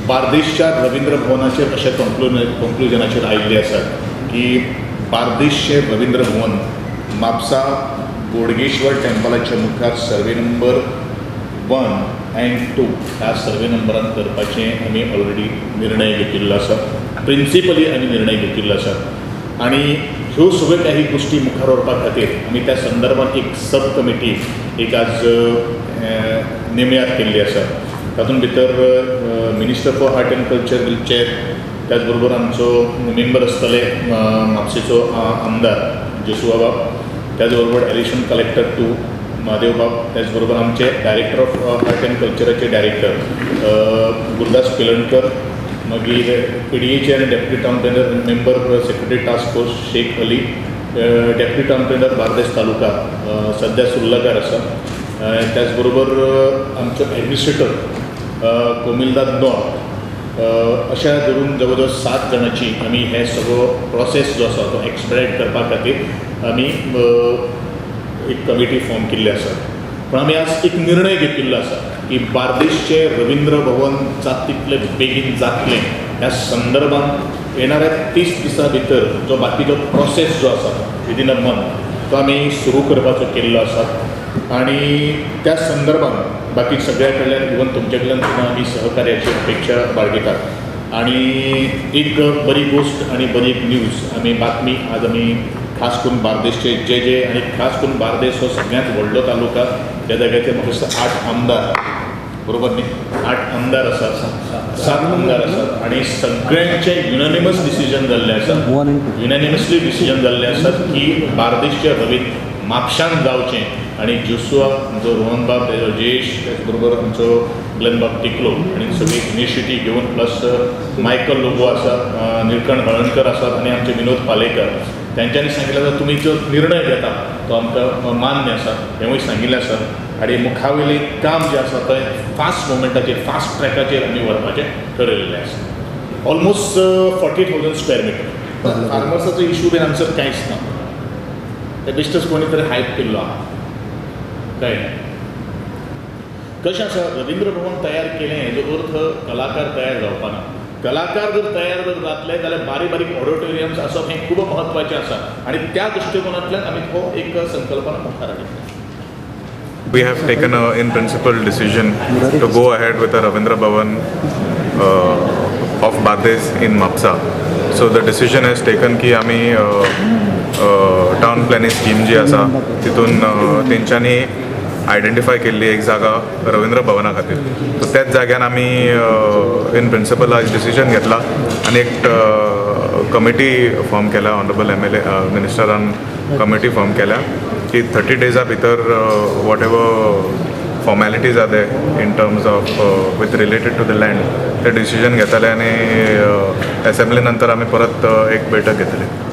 बार्देशच्या रवींद्र भवनाचेर अशें कंक्लुजनाचेर आयिल्ले आसात की बार्देशचें रवींद्र भवन म्हापसा बोडगेश्वर टेम्पलाच्या मुखार survey number 1 and 2 ह्या सर्वे नंबरान करपाचें आमी ऑलरेडी निर्णय घेतिल्लो आसा. प्रिंसिपली आमी निर्णय घेतिल्लो आसा आनी ह्यो सगळ्यो काही गोश्टी मुखार व्हरपा खातीर आमी त्या संदर्भात एक सब कमिटी एक आज नेमयात केल्ली आसा. तातूंत भितर Minister for Art and Culture will chair. त्याच बरोबर आमचो मेंबर आसतले म्हापशेचो आमदार जोशुआ बाब, त्याच बरोबर एडिशनल कलेक्टर टू महादेव बाब, त्याच बरोबर आमचे डायरेक्टर ऑफ आर्ट अँड कल्चराचे डायरेक्टर गुरुदास पिळर्णकर, मागीर पीडीएचे आनी Deputy Town Planner, member secretary task force Shaikh Ali, deputy town planar Bardez taluka सध्या सुर्लकार आसा, त्याच बरोबर आमचो एडमिनिस्ट्रेटर कोमिलदाद नॉर्थ, अशा धरून जवळ जवळ सात जाणांची आमी हे सगळो प्रोसेस जो आसा तो एक्सपिडायट करपा खातीर आमी एक कमिटी फॉर्म केल्ली आसा. पूण आमी आज एक निर्णय घेतिल्लो आसा की बार्देशचें रवींद्र भवन जाता तितले बेगीन जातलें. ह्या संदर्भात येणाऱ्या 30 दिसां भितर जो बाकीचो प्रोसेस जो आसा विदीन अ मंथ तो आमी सुरू करपाचो केल्लो आसा आनी त्या संदर्भात बाकी सगळ्या कडल्यान, इवन तुमच्या कडल्यान सुद्दां आमी सहकार्याची अपेक्षा बाळगितात. आनी एक बरी गोश्ट आनी बरी एक न्यूज आमी बातमी आज आमी खास करून बार्देशचे जे जे आनी खास करून बार्देस हो सगळ्यांत व्हडलो तालुका, ज्या जाग्याचेर म्हाका दिसता आठ आमदार, बरोबर न्ही? आठ आमदार आसात, सात आमदार आसात आनी सगळ्यांचे युनानिमस डिसिजन जाल्लें आसा. 1 and 2. युनॅनिमसली डिसिजन जाल्लें आसा की बार्देशच्या रवींद्र म्हापशान जावचें आनी जोसुआ, आमचो रोहनबाब, तेजो जयेश, त्याच बरोबर आमचो ग्लेनबाब टिकलो आनी सगळी इनिशिएटीव घेवन, प्लस मायकल लोबो आसा, निळकंठ हळर्णकर आसात आनी आमचे विनोद पालेकर, तेंच्यांनी सांगिल्लें आसा, तुमी जो निर्णय घेता तो आमकां मान्य आसा हेंवूय सांगिल्लें आसा. आनी मुखावयलें काम जें आसा तें फास्ट मुवमेंटाचेर, फास्ट ट्रॅकाचेर आमी व्हरपाचें ठरयलेलें आसा. Almost 40,000 square meter. फार्मर्साचो issue बीन आमचो कांयच ना. ते बेश्टोच कोणी तरी हायप केल्लो आहा. कळ्ळें कशें आसा? रवींद्र भवन तयार केलें हेजो अर्थ कलाकार तयार जावपा ना. कलाकार जर तयार जर जातले जाल्यार बारीक बारीक ऑडिटोरियम्स आसप हें खूब म्हत्वाचें आसा आनी त्या दृश्टिकोनांतल्यान आमी हो एक संकल्पना मुखार हाडली. We have taken a in principle decision to go ahead with the Ravindra Bhavan of Bardez in Mapsa. So the decision has taken की आमी टावन प्लॅनिंग स्कीम जी आसा तितून तेंच्यांनी आयडेंटिफाय केल्ली एक जागा रवींद्र भवना खातीर, सो त्याच जाग्यान आमी इन प्रिंसिपल आज डिसिजन घेतला आनी एक कमिटी फॉर्म केल्या. ऑनरेबल एमएलए मिनिस्टरान कमिटी फॉर्म केल्या की 30 डेजा भितर whatever formalities are there in terms of with related to the land, ते डिसिजन घेतले आनी असेंब्ली नंतर आमी परत एक बैठक घेतली.